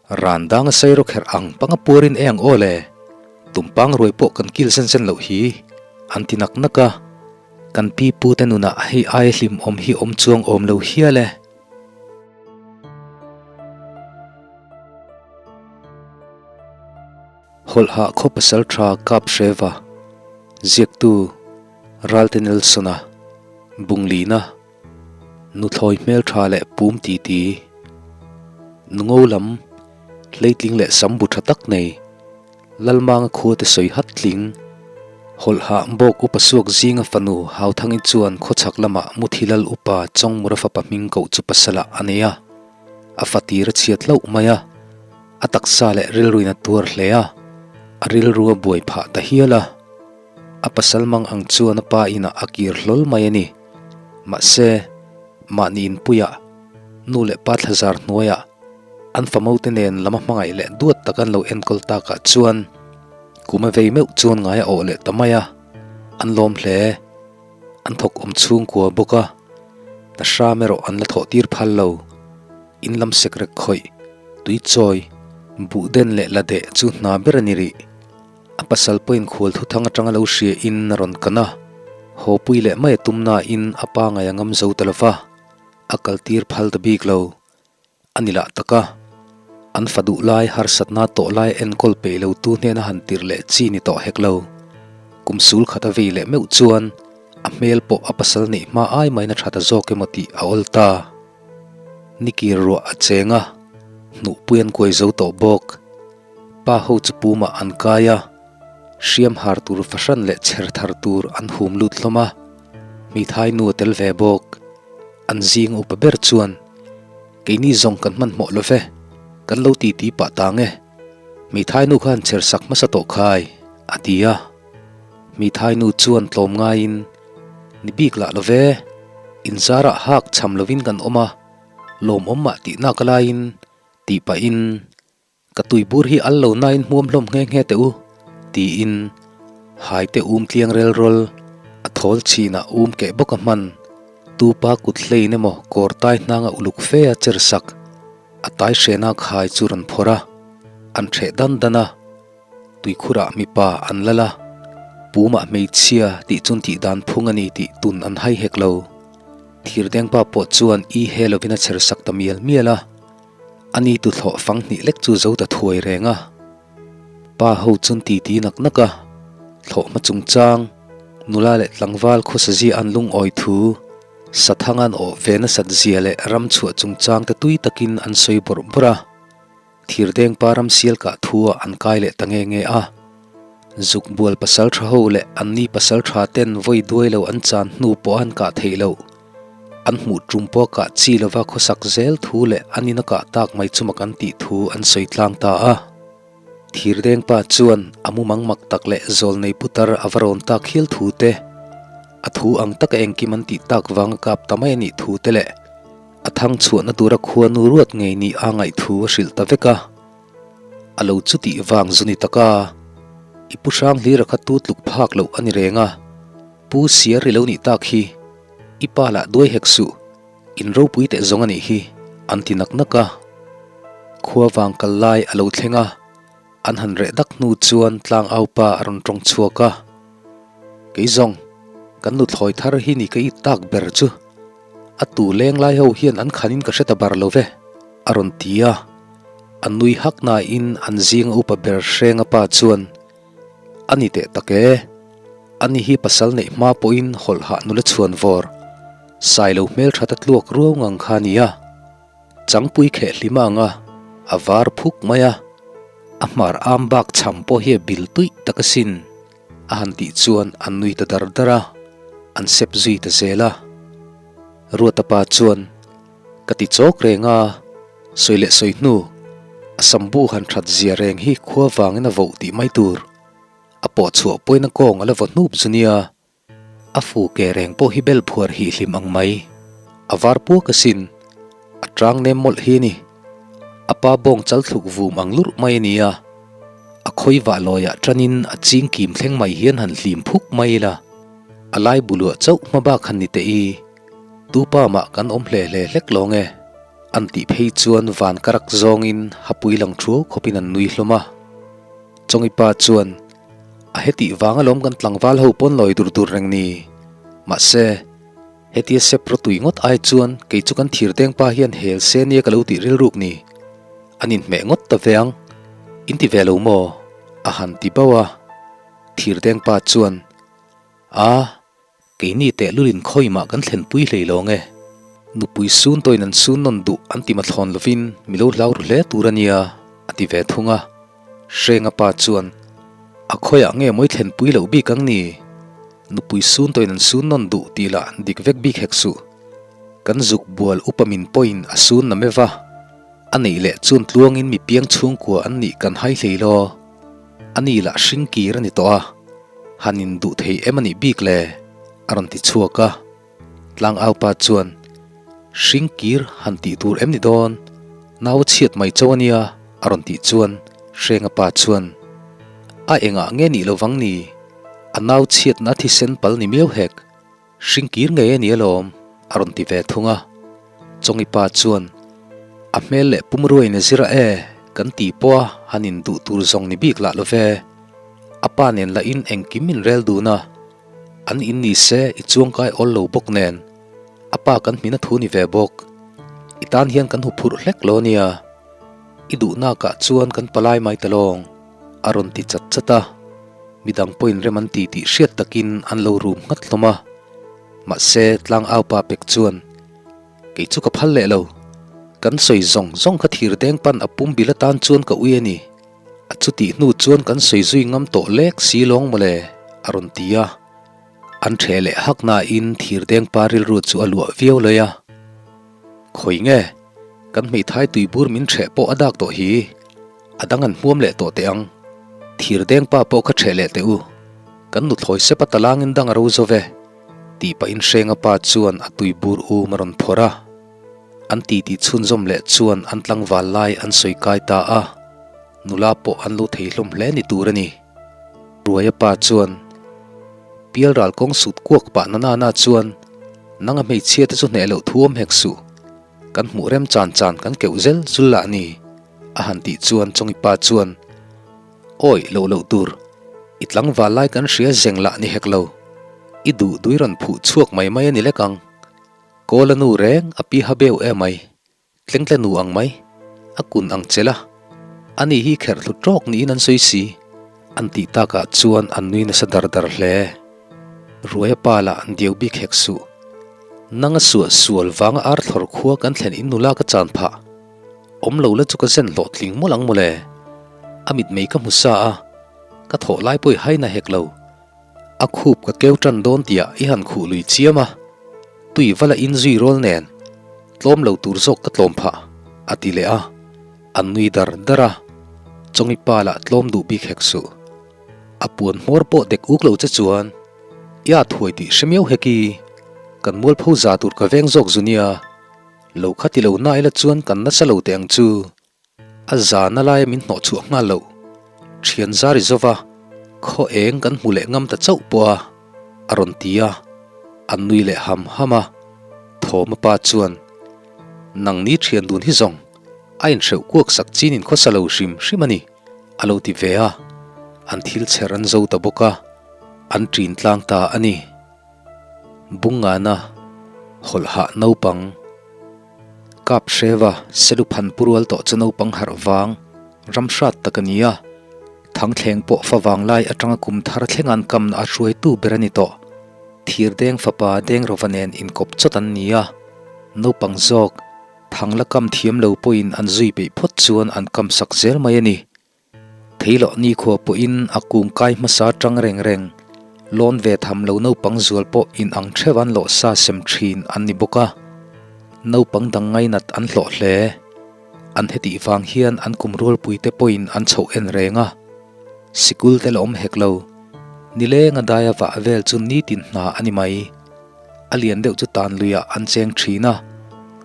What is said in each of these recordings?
Ran danga sairawkherh ang panga puarin ei ang aw le, tumpang ruai pawh kan kil zen zen loh hi, an ti nak nak a. Kan pi pu te nunah hei aia hlim awm hi awm chuang awm lo hial e. Hawlhah khaw pasal tha kap hreva, ziaktu Ralte Nelson-a, Bunglina, Nuthlawi hmeltha leh pum titi, nungo lam, hleitling leh sam bu tha tak nei, Lalmanga khua te sawi hat tling, Hawlhah bawk upa suak zinga fanu Hauthangi chuan khawchhak lamah Muthilal upa Chawngmura fapa hming koh chu pasalah a nei a, a fatir a chhiat hlauh mai a, a taksa leh rilruin a tuar hle a, a rilru a buai phah ta hial a. A pasal mang ang chuan a pa inah a kir hlawl mai a ni. Mahse, mahni inpuiah, nu leh pa thlazar hnuaiah, an famote nen lam a hmangaih leh duat tak an lo enkawl takah chuan kum a vei meuh chuan ngai a awh leh ta mai a, an lawm hle. An thawk awm chhungkua bawk a, na hram erawh an la thawh tir phal lo. In lam sekrek khawih, tuichawi, buhden leh la deh chu hna ber a ni rih. A pasal pawhin khual thuthang atanga lo hria in a rawn kan a, haw pui leh mai a tum na in a pa ngai a ngam zo ta lova, a kal tir phal ta bik lo. A ni lah tak a, an fa duh lai harsatna tawh lai enkawl peih lo tu hnena han tirh leh chi ni tawh hek lo. Kum sul khat a vei leh meuh chuan a hmel pawh a pasal neih hma ai main a tha ta zawk emaw tih a awl ta. Nikir ruah a cheng a, hnuhpui an kuai zo tawh bawk. Pa ho chu pumah an kai a, hriam har tur fahran leh chher thar tur an hum lut hlawm a, hmeithai nu a tel ve bawk. An zing upa ber chuan, Keini zawng kan hmanhmawh lo ve, kan lo titi pah tang e, hmeithai nu khan chher sak hmasa tawh khai, a ti a. Hmeithai nu chuan tlawm ngaiin, Ni bik lah lo ve, inzarah hak cham lovin kan awm a, lawmawm mah tihnak alaiin, tih pahin, Ka tuibur hi al lo nain hmuam hlawm nghe nghe teh u, tiin haite um tliang rel rawl a thawl chinah um keh bawk a hman. Tupa kut hlein emaw kawr tai hnanga uluk fe a cher sak. A tai hrena khai chu rawn phawrh a, an hreh dan dan a. Tuikhurah mipa an lal a, pumah hmeichhia tih chun tih dan phung a ni tih tun an hai hek lo. Thirdengpa pawh chuan i he lovin a cher sak ta mial mial a. A ni tu thlawh fang hnih lek chu zo ta thuai reng a, pa ho chun titi nak nak a, thlawh hma chungchang, nula leh tlangval khawsazia an lungawi thu, sathang an awh ve nasat zia leh ram chhuah chungchang te tui takin an sawi bawrh bawrh a, thirdeng pa ram sial kah thu ah an kai leh ta nge nge a. Zuk bual pasal tha ho leh an ni pasal tha ten vawi duai lo an chan hnu pawh an kah theih loh. An hmuh tum pawh kah chi lova khawsak zel thu leh an in a kah tak mai chuma kan tih thu an sawi tlang ta a. Thirdeng pa chuan a mumang mak tak leh zawlnei putar a va rawn tak hial thu te, a thu ang taka engkim an tih tak vang a kap ta mai a nih thu te leh a thang chhuahna tura khuanu ruat ngei nih a ngaih thu a hrilh ta vek a. A lo chu tih vang zu ni tak a, i pu hrang hlira kha tu tluk phak loh a ni reng a, pu siar ri lo nih tak hi, i pa lah duai hek suh, in ropui teh zawng a nih hi, an ti nak nak a. Khua vang kal lai a lo thleng a, an han reh dak hnu chuan tlang au pa a rawn tawng chhuak a, Kei zawng, kan nuthlawi thar hi ni ka it tak ber chu, a tu leng lai ho hian an khanin ka hre ta bar lo ve, a rawn ti a. A nui hak nain an zinga upa ber hrenga pa chuan, A ni teh tak e, ani hi pasal neih hma pawhin hawlhah nula chhuan vawr, sailo hmelthat a tluak ruau ngang kha a nia. Changpui kheh hlim a ang a, a var phuk mai a, a hmar am bak cham pawh hi a bil tuih tak asin, a han tih chuan an nui ta dar dar a, an sep zui ta zel a. Ruata pa chuan, Ka ti chawk reng a, sawi leh sawi hnu, a sambu han that zia reng hi khua vangin a voh tih mai tur. A pawh chhuah pawhin a kawng a la vaw hnup zu nia. A fu ke reng pawh hi bel phuar hih hlim ang mai. A var puak asin, a tang nem mawlh hi a ni. A pa bawng chal thluk vum ang lurh mai a nia. A khawi vah lawiah tanin a ching kim thleng mai hian han hlim phuk mai ila. A lai buluah chauh hma bak han ni teh i. Tu pa mah kan awm hle hle hlek lo nge? An tih phei chuan van ka rak zawngin hapui lang thuau khawpin an nui hlawm a. Chawngi pa chuan, A hetih vang alawm kan tlangval ho pawn lawi dur dur reng ni. Mahse, hetia sep rawtui ngawt ai chuan kei chu kan thirdeng pa hian hel se nia ka lo tih rilruk ni. An inhmeh ngawt ta ve ang. In ti ve lo maw? A han ti bauh a. Thirdeng pa chuan, A, keini tehlulin khawimah kan thlenpui hlei lawng e. Nupui sun tawin an sun nawn duh an ti mathlawn lovin mi lo hlau ru hle tur a nia, a ti ve thung a. Hrenga pa chuan, A khawiah nge mawi thlenpui loh bik ang ni? Nupui sun tawin an sun nawn duh tih lah dik vek bik hek suh. Kan zuk bual upa min pawhin a sun na meuh va. A neih leh chuan tluangin mi piang chhungkua an nih kan hai hlei law. A ni lah hring kir a ni tawh a, han in duh thei em a nih bik le? a rawn ti chhuak a. Tlangau pa chuan, Hring kir han tih tur em ni dawn? Nau a chhiat mai chauh a nia, a rawn tih chuan Hrenga pa chuan, A engah nge nih lovang ni? A nau chhiatna thisen pal ni miau hek. Hring kir ngei a ni alawm, a rawn ti ve thung a. Chawngi pa chuan, A hmel leh pumruain a zir a e, kan ti pawh a, han in duh tur zawng ni bik lah lo ve. A pa nen lahin engkim min rel dun a, an in ni se i chuangkai awl lo bawk nen, a pa kan hmin a thu ni ve bawk. I tan hian kan huphurh hlek lo a nia, i duhnakah chuan kan palai mai ta lawng. A rawn ti chat chat a, midang pawhin rem an ti tih hriat takin an lo rum nghat hlawm a. Mahse, tlangau pa pek chuan, Kei chu ka phal leh lo. Kan sawi zawng zawng kha thir deng pan a pum bil atan chuan ka ui a ni. A chutih hnu chuan kan sawi zui ngam tawh lek si lawng mawle, a rawn ti a. An ṭheh leh hak nain thir deng pa rilru chu a luah viau lawi a. Khawi nge? Kan hmeithai tuibur min ṭheh pawh a dak tawh hi. A dang an hmuam leh tawh teh ang. Thir deng pa pawh kha ṭheh leh teh u. Kan nuthlawi sep a talangin dang a ro zo ve. Tih pahin Hrenga pa chuan a tui bur um a rawn phawrh a. An titi chhunzawm leh chuan an tlangval lai an sawi kai ta a. Nula pawh an lo thei hlawm hle ni tur a ni. Ruaia pa chuan Pialral kawng sut kuak pah na nana chuan nang a hmeichhia te chu hneh loh thu awm hek suh. Kan hmuh rem chan chan kan keuh zel zul lah ni. A han tih chuan Chawngi pa chuan, Awi loh loh tur, i tlangval lai kan hria zeng lah ni hek lo. I duh dui rawn phuh chhuak mai mai a ni lek ang. Kawl a nu reng a pi ha beu em mai, tlengtle nu ang mai, a kun ang che la. Ani hi kherh thlu tawk niin an sawi si. An tih takah chuan an nui nasa dar dar hle. Ruaia pa lah an diau bik hek suh. Nang a suah sual vanga arthlawr khua kan thlen in nula ka chan phah. Awm lo la chu ka zen hlawhtling mawlh ang mawle. A mitmei ka hmu sa a, ka thawh lai pawh i hai na hek lo. A khup ka keu tan dawn tiah i han khuh lui chiam a, tui va la in zui rawl nen tlawm lo tur zawk ka tlawm phah, a ti leh a, an nui dar dar a, Chawngi pa lah tlawm duh bik hek suh. A puan hmawr pawh dek uk lo che chuan i at huai tih hre miau hek i, kan mualpho za tur ka veng zawk zu nia. Lo kha ti lo na ila chuan kan nasa lo teh ang chu. A zana laia min hnawh chhuah nghal loh. Thian zar i zova, khaw eng kan hmu leh ngam ta chauh pawh a, a rawn ti a, an nui leh ham ham a. Thawma pa chuan, Nangni thian dun hi zawng, a inhreuh kuak sak chin in khawsa lo hrim hrim a ni, a lo ti ve a. An thil chher an zo ta bawk a, an ṭin tlang ta a ni. Bungngana hawlhah naupang Kap Hreva Seluphan pu rual tawh chu naupang harh vang ram hrat tak a ni a, Thangthleng pawh fa vang lai atanga kum thar thleng an kamna a hruaitu ber a ni tawh. Thirdeng fapa Dengrova nen inkawp chawt an ni a, naupang zawk Thang la kam thiam lo pawhin an zui peih phawt chuan an kam sak zel mai a ni. Theiloh nikhua pawhin a kung kai hmasa tang reng reng, lawn ve tham lo naupang zual pawh in ang theuh an lawh sa sem thin an ni bawk a, naupang dang ngainat an hlawh hle. An hetih vang hian an kum rualpui te pawhin an chhoh en reng a, sikul te la awm hek lo. Nileng a daia vah vel chu nitin hna a ni mai. A lian deuh chu tan luiah an cheng thin a,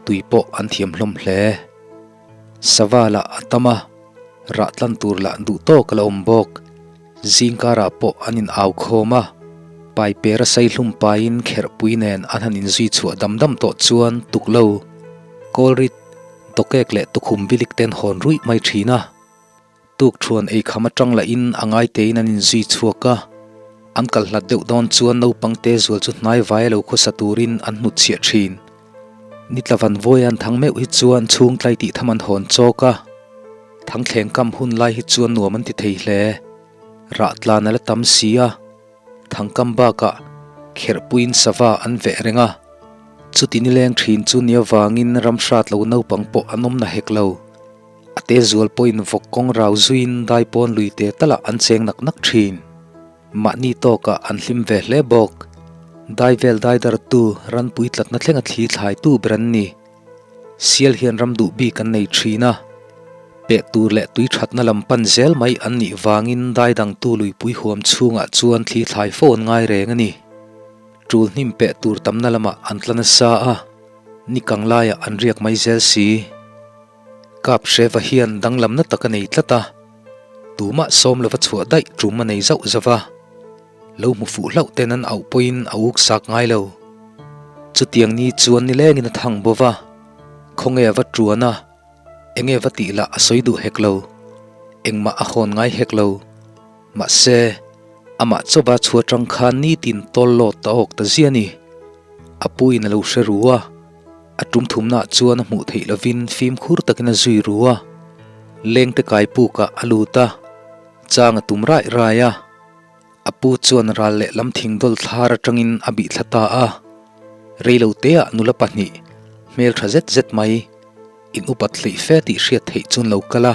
tui pawh an thiam hlawm hle. Sava lah a tam a, rah tlan tur lah duh tawk a la awm bawk. Zingkarah pawh an in au khawm a, Paipera saihlum paiin kherhpui nen an han inzui chhuah dam dam tawh chuan tuk lo, kawlrit, Dawkek leh tukhum bilik ten hawn ruih mai thin a. Tukṭhuan eikham aṭang lahin a ngaitein an inzui chhuak a. An kal hlat deuh dawn chuan naupang te zual chu hnai vai a lo khawsa turin an hnutchhiah thin. Nitla van vawi an thang meuh hi chuan chhung tlai tih tham an hawn chawk a. Thangthleng kam hun lai hi chuan nuam an ti thei hle. Rah tlan a la tam si a. Thangkam bakah kherhpuiin sava an veh reng a. Chuti nileng thin chu ni avangin ram hrat lo naupang pawh an awm na hek lo. A te zual pawhin vawk kawng rau zuiin daipawn lui te talah an cheng nak nak thin. Mahni tawkah an hlim ve hle bawk. Dai vel daidartu ranpui tlatna thlenga thli thlaitu ber an ni. Sial hian ram duh bik an nei thin a, peh tur leh tui thatna lam pan zel mai an nih vangin dai dangtu luipui huam chhungah chuan thli thlai fo an ngai reng a ni. Tul hnim peh tur tamna lamah an tla nasa a, ni kang laiah an riak mai zel si. Kap Hreva hian danglamna tak a nei tlat a, tumah sawm lova chhuah daih tum a nei zauh zauh a. Lo hmu fuh hlauh ten an auh pawhin a uk sak ngai lo. Chutiang ni chuan nilengin a thang bo va, khawnge a va tuan a, enge va tih lah a sawi duh hek lo, engmah a hawn ngai hek lo. Mahse, amah chawva chhuah atang khan nitin tawl lawt ta awk ta zia ni. A puin a lo hre ru a, a tum thumnaah chuan a hmuh theih lovin fimkhur takin a zui ru a, lengte kai pukah a lut a, chang a tum raih raih a. A pu chuan ral leh lam thing dawl thlar atangin a bih thla ta a, reilo teah nula pahnih, hmel tha zet zet mai, in upat hleih fe tih hriat theih chuan lo kal a,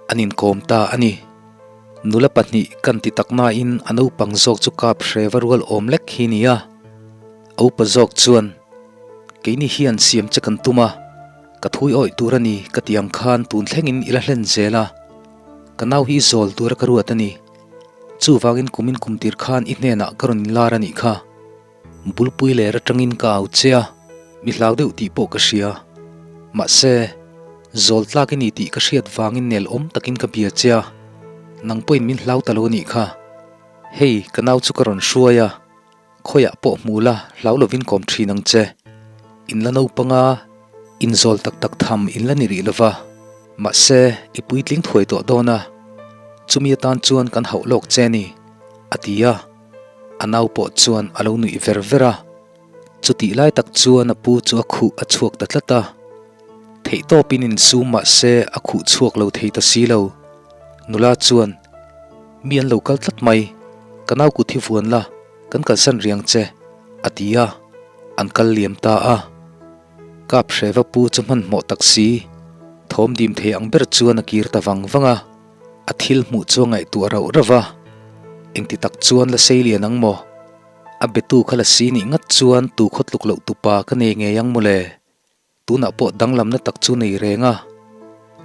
an inkawm ta a ni. Nula pahnih kan ti tak nain a naupang zawk chu kap hre va rual awm lek hi nia. A upa zawk chuan, Keini hian siam che kan tum a, ka thui awih tur a ni ka ti ang khan tun thlengin i la hlen zel a, ka nau hi i zawl tura ka ruat a ni. Chuvangin kumin kum tir khan i hnenah ka rawn inlar a nih kha. Bulpui ler atangin ka au che a, mi hlau deuh tih pawh ka hria. Mahse, zawl tlak i ni tih ka hriat vangin nel awm takin ka bia che a, nang pawhin min hlau ta lo a nih kha. Hei, ka nau chu ka rawn hruai a. Khawiah pawh hmu la, hlau lovin kawm thin ang che. In la naupanga inzawl tak tak tham in la ni rih lova, mahse i puitling thuai tawh dawn a, chumi atan chuan kan hauh lawk che ni, a ti a. A nau pawh chuan a lo nuih ver ver a. Chutih lai tak chuan a pu chu a khuh a chhuak ta tlat a. Theihtawpin insum mahse a khuh chhuak lo thei ta si lo. Nula chuan. Mi an lo kal tlat mai, ka nau kut hi vuan la, kan kalsan riang che, a ti a, an kal liam ta a. Kap Hreva pu chu hmanhmawh tak si, thawm dim thei ang ber chuan a kir ta vang vang a, a thil hmuh chu a ngaihtuah rauh rauh va, engti tak chuan la sei lian ang maw? A betu kha la si nih ngat chuan tu khawtluk loh tupa ka nei ngei ang mawle? Tunah pawh danglamna tak chu nei reng a,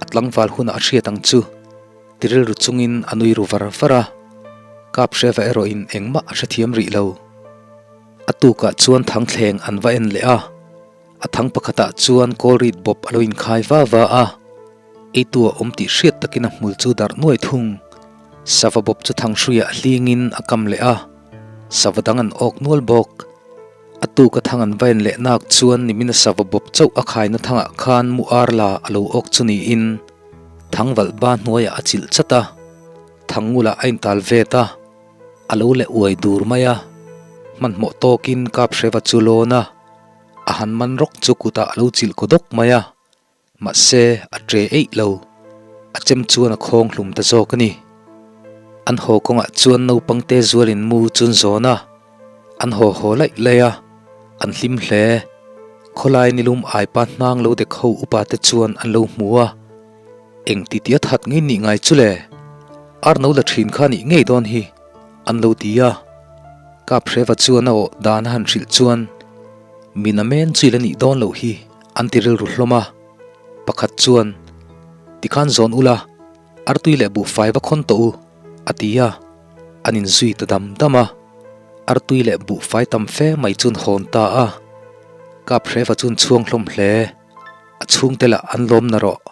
a tlangval hunah a hriat ang chu ti rilru chungin a nui ru var var a, Kap Hreva erawhin engmah a hrethiam rih lo. A tukah chuan thangthleng an va en leh a, a thang pakhatah chuan kawlrit bawp a lo inkhai va va a, eitu a awm tih hriat takin a hmul chu darh nuai thung. Sava bawp chu thanghruiah hlingin a kam leh a, sava dang an awk nual bawk. A tuk a thang an va en leh nak chuan nimin a sava bawp chauh a khaina thangah khan mu ar la a lo awk chu niin thangvalh ba hnuaiah a chilh chat a, thangngula a intal vet a, a lo leh uai dur mai a, hmanhmawh tawkin Kaphreva chu lawn a, a han man rawk chu kutah a lo chilh kaw dawk mai a. Mahse, a ṭe eih lo. A chem chuan a khawng hlum ta zawk a ni. An haw kawngah chuan naupang te zualin mu chu an zawn a, an haw haw laih laih a, an hlim hle. Khawlai nilum aipa hnang lo dek ho upa te chuan an lo hmu a, Eng ti tia that ngei nih ngai chu le? Ar no la ṭhin kha nih ngei dawn hi, an lo ti a. Kaphreva chuan a awh dan a han hrilh chuan, Min a men chu i la nih dawn loh hi. An ti rilru hlawm a, pakhat chuan, Tikhan zawn ula, artui leh buhfai va khawn tawh u, a ti a, an inzui ta dam dam a. Artui leh buhfai tam fe mai chuan hawn ta a, Kaphreva chuan chhuang hlawm hle, a chhungte lah an lawm na rawh.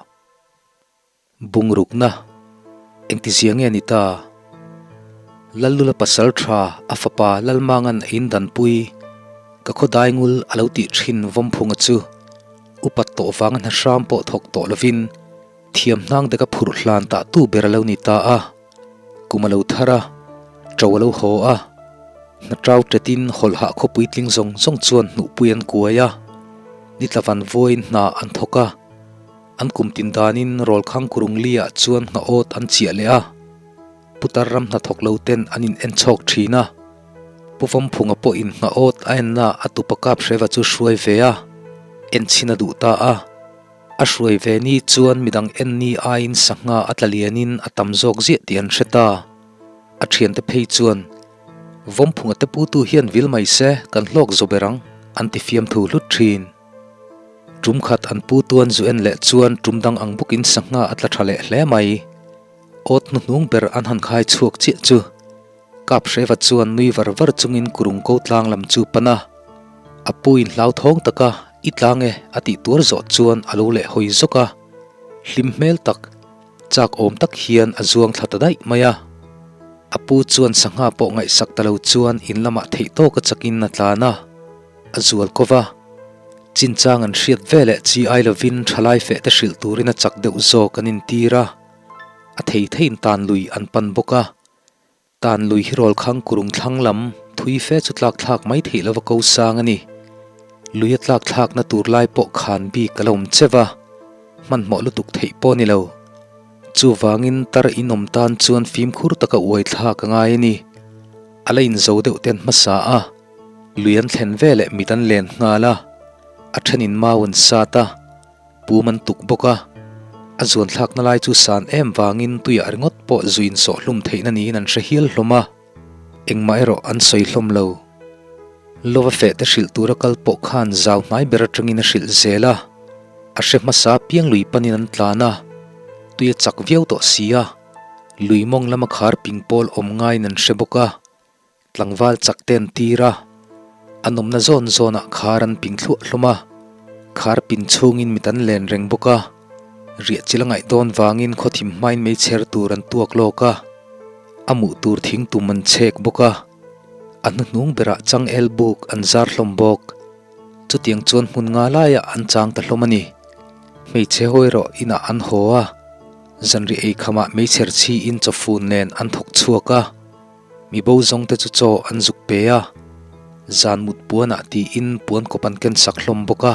Bungrukna, Engtizia nge ni ta? Lallula pasal tha a fapa Lalmangan a indanpui, ka khaw daingul a lo tih thin Vawmphunga chu upat tawh. tawh vanga hna hram pawh thawk tawh lovin thiam hnang deka phurh hlan tah tu ber a lo ni ta a. Kum a lo thar a, ṭo a lo haw a, hna ṭau ṭetin hawlhah khaw puitling zawng zawng chuan hnuhpui an kuai a, nitla van vawiin hna an thawk a, an kum tin danin rawlkhang kurung li ah chuan hna awt an chiah leh a, putar ram hnathawk lo ten an in en chhawk ṭhin a, Pu Vawmphunga pawhin hna awt a enna a tupa kap hreva chu hruai ve a, en chhin a duh ta a. A hruai ve ni chuan midang en ni aiin sangha a tla lianin a tam zawk ziah tih an hre ta. A thiante phei chuan, Vawmphunga te putu hian vil mai se, kan hlawk zo ber ang, an ti fiamthu hlut thin. Tum khat an putu an zu en leh chuan tum dang ang bawkin sangha a tla tha leh hle mai. Awt hnuhnung ber an han khai chhuak chiah chu. Kap Hreva chuan nui var var chungin kurung ko tlang lam chu pan a, a pu in hlauthawng taka i tlang e a tih tuar zawh chuan a lo leh hawi zawk a, hlim hmel tak, chak awm tak hian a zuang thla ta daih mai a. A pu chuan sangha pawh ngaihsak ta lo chuan in lamah theih tawka chakin a tlan a, a zual ko va. Chinchang an hriat veleh chi ai lovin thalai feh te hrilh turin a chak deuh zawk an intir a, a thei theiin tan lui an pan bawk a. Tan lui hi rawl khang kurung thlang lam thui fe chu tlak thlak mai theih lova ko sang a ni. Lui a tlak thlakna tur lai pawh khan bik a la awm che va, hmanhmawh lutuk theih pawh a ni lo. Chuvangin tar in awm tan chuan fimkhur taka uai thlak a ngai a ni. A la inzo deuh ten hmasa a, lui an thlen veleh mit an len nghal a, a thenin mau an sat a, Pum an tuk bawk a, a zuan thlakna lai chu san em vangin tuiah ringawt pawh zu insawh hlum theihna niin an hre hial hlawm a, engmah erawh an sawi hlawm lo. Lova feh te hrilh tura kal pawh khan zau hnai ber atangin a hrilh zel a, a hre hmasa piang lui panin an tlan a, tui a chak viau tawh si a, lui mawng lama khar ping pawl awm ngaiin an hre bawk a. Tlangval chak te an tir a, a nawmna zawn zawnah khar an ping thluah hlawm a, khar pin chhungin mit an len reng bawk a, riah chil a ngaih dawn vangin khawthim hmain meichher tur an tuak lawk a, a muh tur thing tum an chhek bawk a, a hnuhnung berah changel buk an zar hlawm bawk. Chutiang chuan hmun nga laiah an chang ta hlawm a ni. Hmeichhe hawi erawh inah an haw a, zanriah eikhamah meichher chhiin chawfun nen an thawk chhuak a. Mi bo zawng te chu chaw an zuk pe a, zan mut puanah tiin puan kawp an ken sak hlawm bawk a,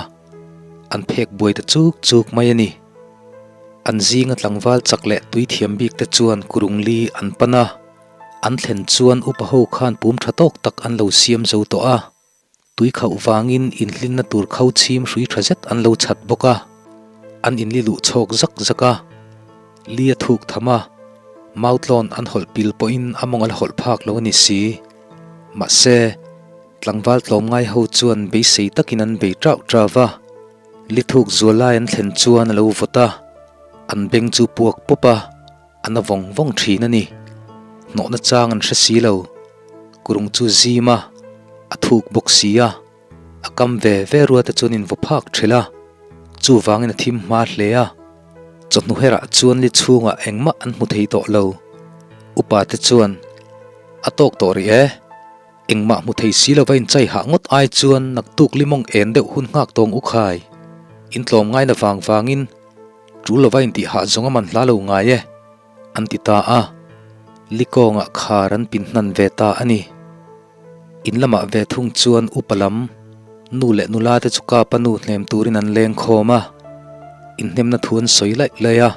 an phek buai ta chuk chuk mai a ni. An zinga tlangval chak leh tui thiam bik te chuan kurung li an pan a, an thlen chuan upa ho khan pum tha tawk tak an lo siam zo tawh a. Tui khauh vangin inhlinna tur kho chhim hrui tha zet an lo chhat bawk a, an inli luh chhawk zak zak a. Li a thuk tham a, mautlawn an hawlh pil pawhin a mawng a la hawlh phak lo a ni si. Mahse, tlangval tlawmngai ho chuan beisei takin an bei ṭauh ṭau va, li thuk zual lai an thlen chuan a lo vawt a, an beng chu puak pawp a, a na vawng vawng thin a ni. Hnawhna chang an hre si lo. Kurung chu zim a, a thuk bawk si a, a kam ve ve ruate chuan in vaw phak thelh a, chuvangin a thim hma hle a. Chawhnu herah chuan li chhungah engmah an hmu thei tawh lo. Upa te chuan, A tawk tawh rih e. Engmah hmu thei si lova inchai hah ngawt ai chuan naktuk limawng en deuh hun nghak tawng u khai. In tlawm ngaina vang vangin Tul lova intih hah zawng a man hla lo ngai e, an ti ta a. Likawngah khar an pin hnan ve ta a ni. In lamah ve thung chuan upa lam, nu leh nula te chu kapa nu hnem turin an leng khawm a. Inhnemna thu an sawi laih laih a.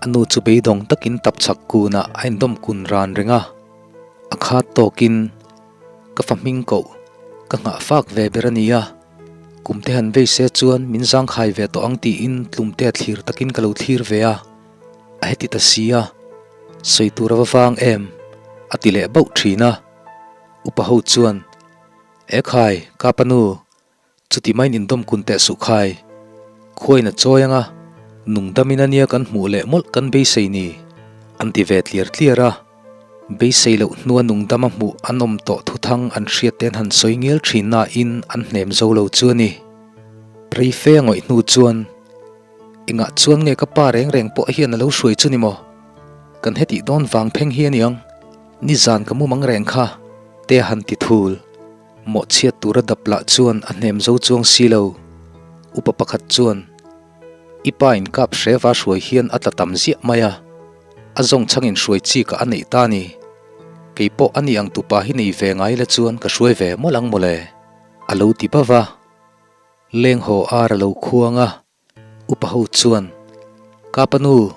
A nu chu beidawng takin tapchhak kunah a indawm kun ran reng a. A khat tawkin ka fa hming koh ka nghah fak ve ber a ni a. Kum te han vei se chuan min zangkhai ve tawh ang tiin tlumte a thlir takin ka lo thlir ve a, a heti ta si a, sawi tur a va vang em? a ti leh bauh thin a. Upa ho chuan, E khai, ka pa nu, chuti maiin indawm kun teh suh khai. Khuain a chawi ang a, nungdamin a nia kan hmuh leh mawlh kan beisei ni, an ti ve tliar tliar a. Beisei loh hnua nungdama hmuh an awm tawh thuthang an hriat te an han sawi ngial thin nain an hnem zo lo chu a ni. Rei fe a ngawih hnu chuan, Engah chuan nge ka pa reng reng pawh hian a lo hruai chu ni maw? Kan hetih dawn vang pheng hi a niang, nizan ka mumang reng kha, te a han ti thul. Mawhchhiat tura dap lah chuan a hnem zo chuang si lo. Upa pakhat chuan. I pa in kap hreva hruai hian a tla tam ziah mai a, a zawng chhangin hruai chi ka a neih ta ni. Kei pawh a ni ang tupa hi nei ve ngai la chuan ka hruai ve mawlh ang mawle, a lo ti bauh a. Leng haw ar a lo khuang a, upa ho chuan, Ka panu,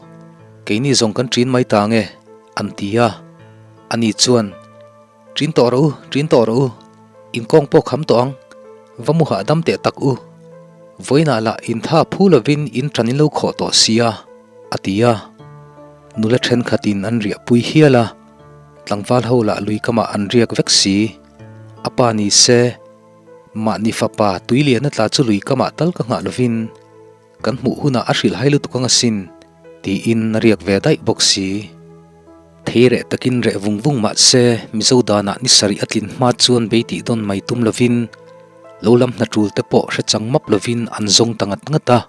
keini zawng kan ṭin mai ta nge, an ti a. Ani chuan, Ṭin tawh rawh u, ṭin tawh rawh u, inkawng pawh kham tawh ang, va mu hahdam teh tak u. Vawiinah lah intha phu lovin in ṭan in lo khawh tawh sia, a ti a. Nula ṭhenkhatin an riahpui hial a, tlangval ho lah lui kamah an riak vek si. A pa ni se, mahni fapa tui lian a tla chu lui kamah tal ka nghah lovin, Kan hmuh hunah a hrilh hai lutuk ang asin, tiin a riak ve daih bawk si. Thei reh takin reh vung vung mah se, Mizo danah ni sarih a tlin hma chuan bei tih dawn mai tum lovin, lo lam hna tul te pawh hre chang map lovin an zawng ta ngat ngat a.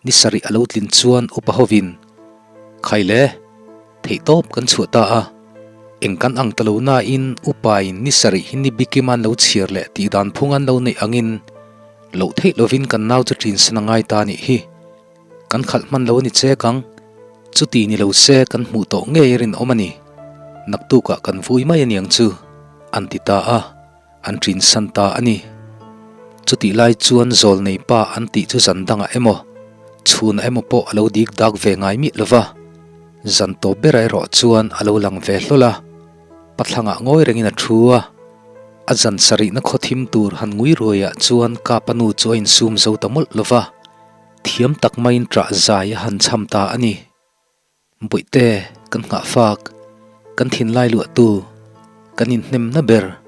Ni sarih a lo tlin chuan upa hovin, Khai le, theihtawp kan chhuah ta a, eng kan ang ta lo nain upain ni sarih hi ni bikim an lo chhiar leh tih dan phung an lo neih angin, Loh theih lovin kan nau chu ṭin sen a ngai ta nih hi. Kan khalh hman lo a ni chek ang. Chuti ni lo se kan hmuh tawh ngei a rinawm a ni. Naktukah kan vui mai a niang chu, an ti ta a, an ṭin san ta a ni. Chutih lai chuan zawl nei pa an tih chu zan dangah emaw, chhunah emaw pawh a lo dik dak ve ngai miah lo va. Zan tawp berah erawh chuan a lo lang ve hlawl a. Pathlangah ngawi rengin a thu a. A zan sarihna khaw thim tur han ngui ruaiah chuan Kapa nu chu a insum zo ta mawlh lo va, thiam tak maiin ṭah zai a han chham ta a ni. Bawihte, kan nghah fak, kan thinlai luahtu, kan inhnemna ber,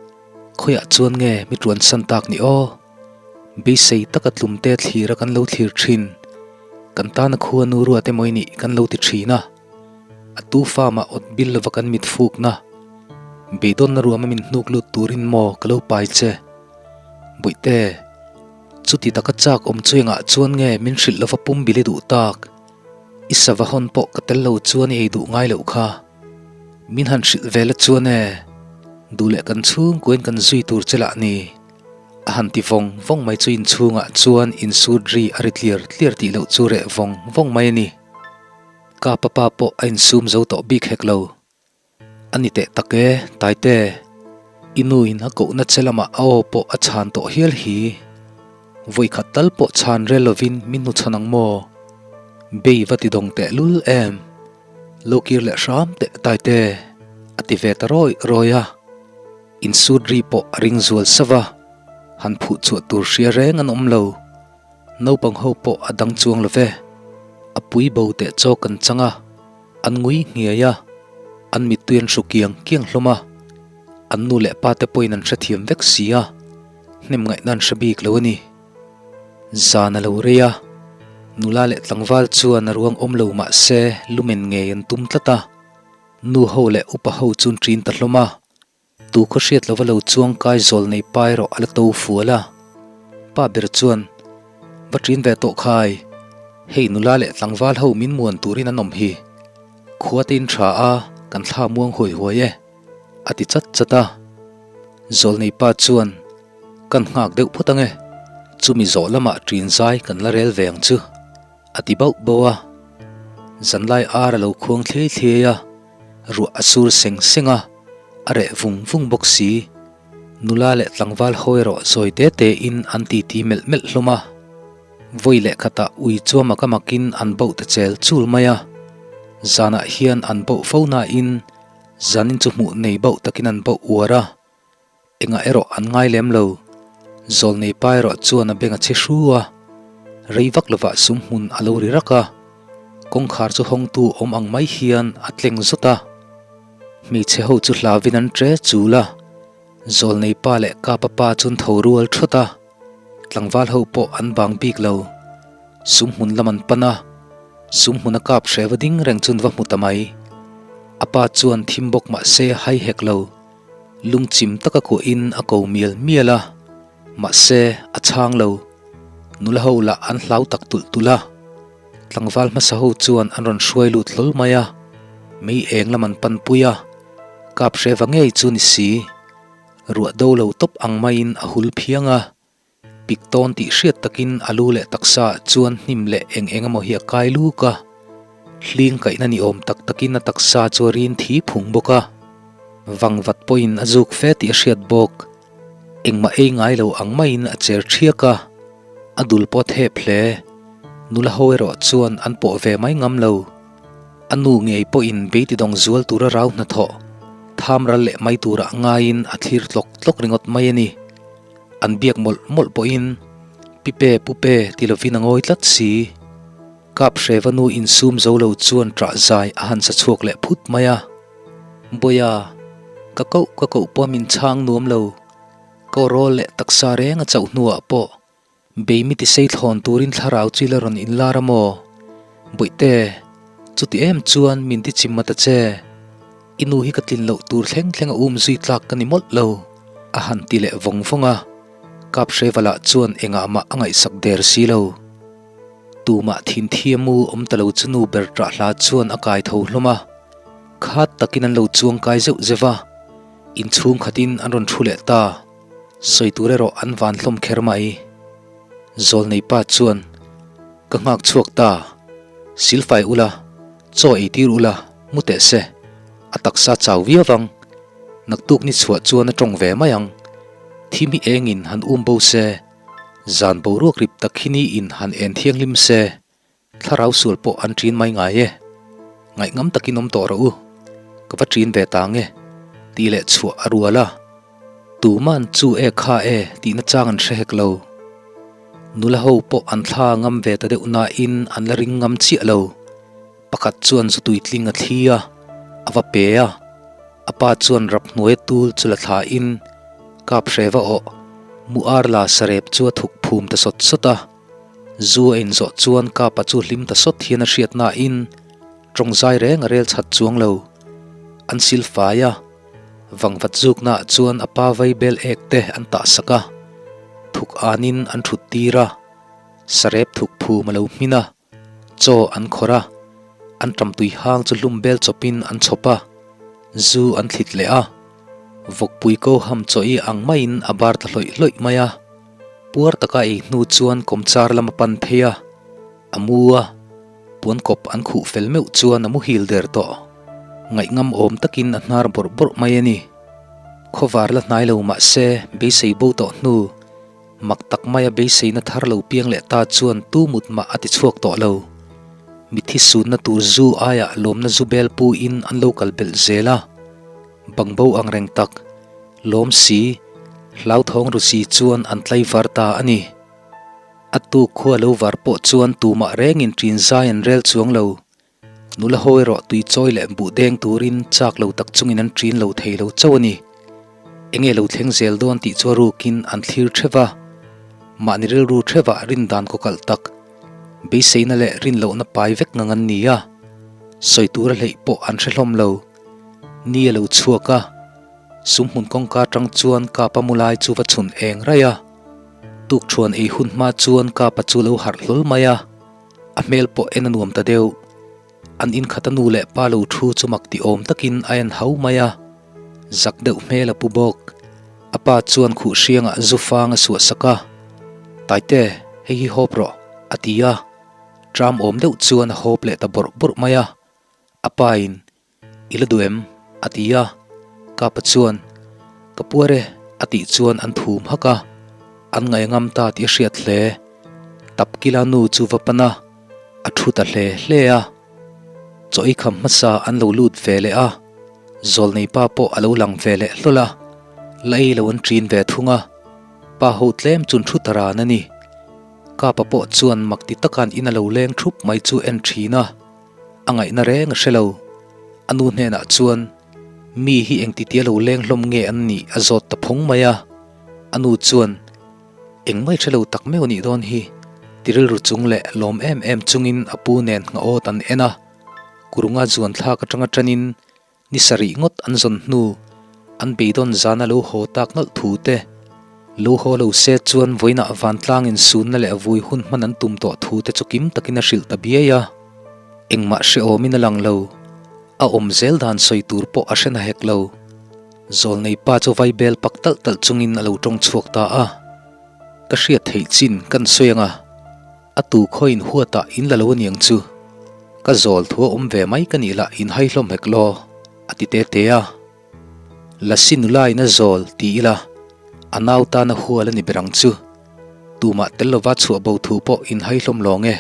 khawiah chuan nge mi ṭuan san tak ni aw? Beisei taka tlumte thlira kan lo thlir ṭhin, kan tana khua nu ruat emaw i nih kan lo ti ṭhin a. A tu farm ah awt bil lova kan mit fukna, beidawnna ruam a min hnuk lut turin maw ka lo pai che. Bawihte, chuti taka chak awm chu engah chuan nge min hrilh lova pum bil i duh tak? I sava hawn pawh ka tel lo chuan i ei duh ngai loh kha. Min han hrilh ve la chuan e, duh leh kan chhungkuain kan zui tur che lah ni. A han ti vawng vawng mai chu inchhungah chuan insut ri a ri tliar tliar tih loh chu reh vawng vawng mai a ni. Ka papa pawh a insum zo tawh bik hek lo. A ni teh tak e, Taite. I nu in a kohna che lamah a aw pawh a chhan tawh hial hi. Vawikhat tal pawh chhan rel lovin min hnu chhan ang maw? Bei va ti dawng teh lul em? Lo kir leh hram teh Taite, a ti ve ta rawi rawi a. Insut ri pawh a ring zual sauh a, han phuh chhuah tur hria reng an awm lo. Naupang ho pawh a dang chuang lo ve. A pui bo teh chaw kan chang a, an ngui nghiai a, an mittui an hru kiang kiang hlawm a. An nu leh pa te pawhin an hrethiam vek si a, hnem ngaihna an hre bik lo a ni. Zan a lo rei a, nula leh tlangval chuan a ruang awm lo mah se lumen ngei an tum tlat a, nu ho leh upa ho chu an ṭin ta hlawm a. Tu khaw hriat lova lo chuang kai zawl nei pa erawh a la to fual a. Pa ber chuan, Va ṭin ve tawh khai, hei nula leh tlangval ho min muan turin an awm hi. Khua te in ṭha a, kan thla muang huai huai e, a ti chat chat a. Zawl nei pa chuan, Kan nghak deuh phawt ang e, chumi zawh lamah ṭin zai kan la rel ve ang chu. A ti bauh bauh a, zanlai ar a lo khuang thliai thliai a, ruah a sur seng seng a, a reh vung vung bawk si. Nula leh tlangval ho erawh zawi te te in an titi melh melh hlawm a, vawi leh khatah ui chuam a ka makin an bauh ta chel chul mai a, zanah hian an bauh fo nain zanin chu hmuh nei bauh takin an bauh uar a. Engah erawh an ngai lem lo. Zawlnei pa erawh chuan a beng a chhe hru a, rei vak lovah sum hmun a lo ri rak a, kawngkhar chu hawngtu awm ang mai hian a tleng zawt a. Hmeichhe ho chu hlavin an ṭe chul a, Zawlnei pa leh Kapa pa chu an tho rual thawt a, tlangval ho pawh an bang bik lo. Sum hmun lam an pan a, sum hmun a kap hreva ding reng chu an va hmu ta mai. A pa chuan thim bawk mah se hai hek lo. Lungchim taka kuahin a ko mial mial a, mahse a chhang lo. Nula ho lah an hlau tak tulh tulh a, tlangval hmasa ho chuan an rawn hruai lut hlawl mai a, mei eng lam an panpui a, kap hreva ngei chu ni si. Ruah do lo tawp ang maiin a hul phiang a. Ipik tawn tih hriat takin a lu leh taksa ah chuan hnim leh eng eng emaw hi a kai luk a. Hling kaihna ni awm tak takin a taksa chu a rin thi phung bawk a. Vangvat pawhin a zuk fe tih a hriat bawk. Engmah ei ngai lo ang maiin a cher ṭhiak a, a dul pawh a thep hle. Nula ho erawh chuan an pawh ve mai ngam lo. A nu ngei pawhin beitidawng zual tura rau hnathawh, tham ral leh mai turah ngaiin a thlir tlawk tlawk ringawt mai a ni. An biak mawlh mawlh pawhin Pipe pupe ti lovin a ngawi tlat si. Kap Hreva nu insum zo lo chuan ṭah zai a han sa chhuak leh phut mai a. Bawiha, ka koh ka koh pawh min chhang nuam lo. Ka rawl leh taksa reng a chauh hnuah pawh beimi tisei thlawn turin thlarau chu i la rawn inlar a maw? Bawihte, chuti em chuan min ti chim mat a che. I nu hi ka tlin loh tur thleng thleng a um zui tlak ka ni mawlh lo, a han ti leh vawng vawng a. Kap Hreva lah chuan engah mah a ngaihsak der si lo. Tumah thinthia mu awm ta lo chu nu ber ṭah hla chuan a kai tho hlawm a. Khat takin an lo chuang kai zeuh zeuh a, inchhung khatin an rawn thu leh ta. Sawi tur erawh an van hlawm kher mai. Zawlnei pa chuan, Ka nghak chhuak ta. Silfai ula, chaw ei tir ula, mu teh se. A taksa chau viau vang. Naktuk ni chhuah chuan a tawng ve mai ang. Thim hi engin han um bo se. Zan boruak rip tak hi ni in han en thianghlim se, thlarau sual pawh an ṭin mai ngai e. Ngaihngam takin awm tawh rawh u, ka va ṭin ve ta nge, tih leh chhuah a rual a. Tuman chu e kha e tihna chang an hre hek lo. Nula ho pawh an thla ngam ve ta deuh nain an la ring ngam chiah lo. Pakhat chuan zu tuitling a thli a, a va pe a. A pa chuan rap hnuai tul chu la thlain kap hre va awh, mu ar la sarep chu a thuk phum ta sawt sawt a. Zu a inzawh chuan kapa chu hlim ta sawt hian a hriat nain tawng zai reng a rel chhat chuang lo. An sil fai a, vangvat zuknaah chuan a pa vai bel ek te an tah sak a, thuk anin an thut tir a, sarep thuk phum a lo hmin a. Chaw an khawrh a, an ṭam tui hang chu hlum bel chawpin an chhawp a, zu an thlit leh a. Vawkpui ko ham chaw i ang maiin a bar ta hlawih hlawih mai a. Puar taka ei hnu chuan kawmchar lam a pan phei a, a mu a, puan kawp an khuh fel meuh chuan a muhil der tawh. Ngaihngam awm takin a hnar bawrh bawrh mai a ni. Khawvar la hnai lo mah se beisei bo tawh hnu. Mak tak maia beiseina thar lo piang leh ta chuan tu mut mah a ti chhuak tawh lo. Mithi sunna tur zu aiah lawmna zu bel pu in an lo kal belh zel a. Bangbo ang reng tak, lawm si, hlauthawng ru si chuan an tlaivar ta a ni. A tuk khua lo var pawh chuan tumah rengin ṭin zai an rel chuang lo. Nula ho erawh tui chawi leh buh deng turin chak lo tak chungin an ṭin lo thei lo chauh a ni. Enge lo thleng zel dawn tih chu a rukin an thlir ṭheuh a. Mahni rilru ṭheuhah rin dan kaw kalh tak, beiseina leh rin lohna pai vek ngang an ni a. Sawi tura hleih pawh an hre hlawm lo. Ni a lo chhuak a, sumhmun kawngka aṭang chuan Kapa mu lai chu va chhun eng raih a. Tukṭhuan ei hun hma chuan Kapa chu lo harh hlawl mai a. A hmel pawh en a nuam ta deuh. An inkhat a nu leh pa lo thu chu mak ti awm takin a en hau mai a. Zak deuh hmel a pu bawk. A pa chuan khuh hriangah zu fang a suah sak a. Taite, hei hi hawp rawh, a ti a. Tram awm deuh chuan a hawp leh ta bawrh bawrh mai a. A pa in, I la duh em? a ti a. Kapa chuan, Ka puar e, a tih chuan an thum hak a. An ngaihngam ta tih a hriat hle. Tapkila nu chu va pan a, a thu ta hle hle a. Chaw ei kham hmasa an lo lut ve leh a, Zawlnei pa pawh a lo lang ve leh hlawl a, la ei lo an ṭin ve thung a. Pa ho tlem chun thu ta ran a ni. Kapa pawh chuan mak ti takan in a lo leng thup mai chu en ṭhin a. A ngaihna reng a hre lo. A nu hnenah chuan, Mi hi engtitia lo leng hlawm nge an nih a zawt ta phawng mai a. A nu chuan, Engmai hre lo tak meuh nih dawn hi, ti rilru chung leh lawm em em chungin a pu nen nghahawt an en a. Kurunga zuan thlak atanga tanin Ni sarih ngawt an zawn hnu, an beidawn zana lo haw tak nawlh thu te, lo haw lo se chuan vawiinah vantlangin sunna leh vui hun hman an tum tawh thu te chu kim takin a hrilh ta biai a. Engmah hrehawmin a lang lo, a awm zel dan sawi tur pawh a hre na hek lo. Zawlnei pa chu vaibel pak talh talh chungin a lo tawng chhuak ta a. Ka hriat theih chin kan sawi ang a, a tu khawiin huatah in la lo aniang chu. Ka zawl thu a awm ve mai ka nih lah in hai hlawm hek law, a ti te te a. Lasi nula in a zawl ti ila, a nau tan a hual a ni ber ang chu. Tumah tel lova chhuah bo thu pawh in hai hlawm lawng e.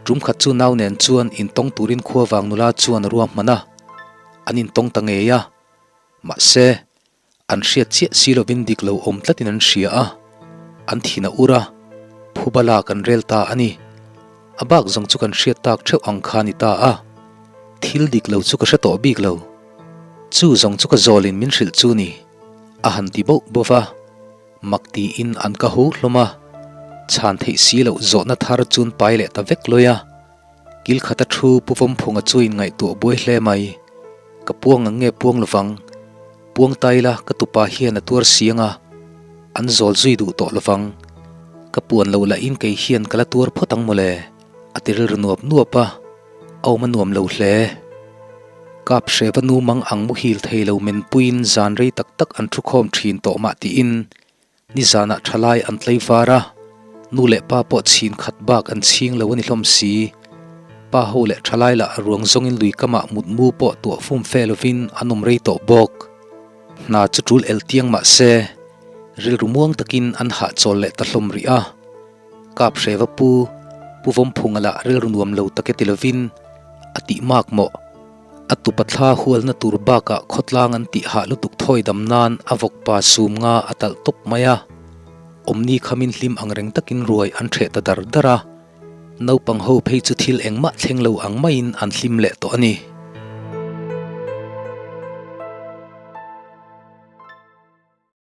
Tum khat chu nau nen chuan intawng turin khua vang nula chuan a ruahman a, an intawng ta ngei a. Mahse, an hriat chiah si lovin dik lo awm tlatin an hria a, an thin a ur a, phuba lak an rel ta a ni. A bak zawng chu kan hriat tak theuh ang kha a ni ta a, thil dik lo chu ka hre tawh bik lo. Chu zawng chu ka zawlin min hrilh chu ni, a han ti bauh bauh va, mak tiin an ka ho hlawm a, chhan theih si loh zawhna thar chun pai leh ta vek lawi a. Kil khata thu Pu Vawmphunga chu in ngaihtuah buai hle mai. Ka puang ang nge puang lovang? Puang ta ila ka tupa hian a tuar si anga an zawl zui duh tawh lovang. Ka puan loh lahin kei hian ka la tuar phawt ang mawle, a ti rilru nuap nuap a, a awm a nuam lo hle. Kap hreva nu mang ang muhil thei lo menpuiin zan rei tak tak an thu khawm thin tawh mah tiin Nizanah thalai an tlei var a, nu leh pa pawh chhin khat bak an chhing lo a ni hlawm si. Pa ho leh thalai lah ruang zawngin lui kamah mutmu pawh tuah fum fe lovin an awm rei tawh bawk. Hna chu tul el tiang mah se, rilru muang takin an hahchawl leh ta hlawm rih a. Kap hreva pu, Pu Vawmphunga lah rilru nuam lo tak e ti lovin a tih mak mawh. A tupa thla hualna tur bakah khawtlang an tih hah lutuk thawi dam nan a vawkpa sum nga a talh tawp mai a. Awmni khamin hlim ang reng takin ruai an ṭheh ta dar dar a. Naupang ho phei chu thil engmah thleng lo ang maiin an hlim leh tawh a ni.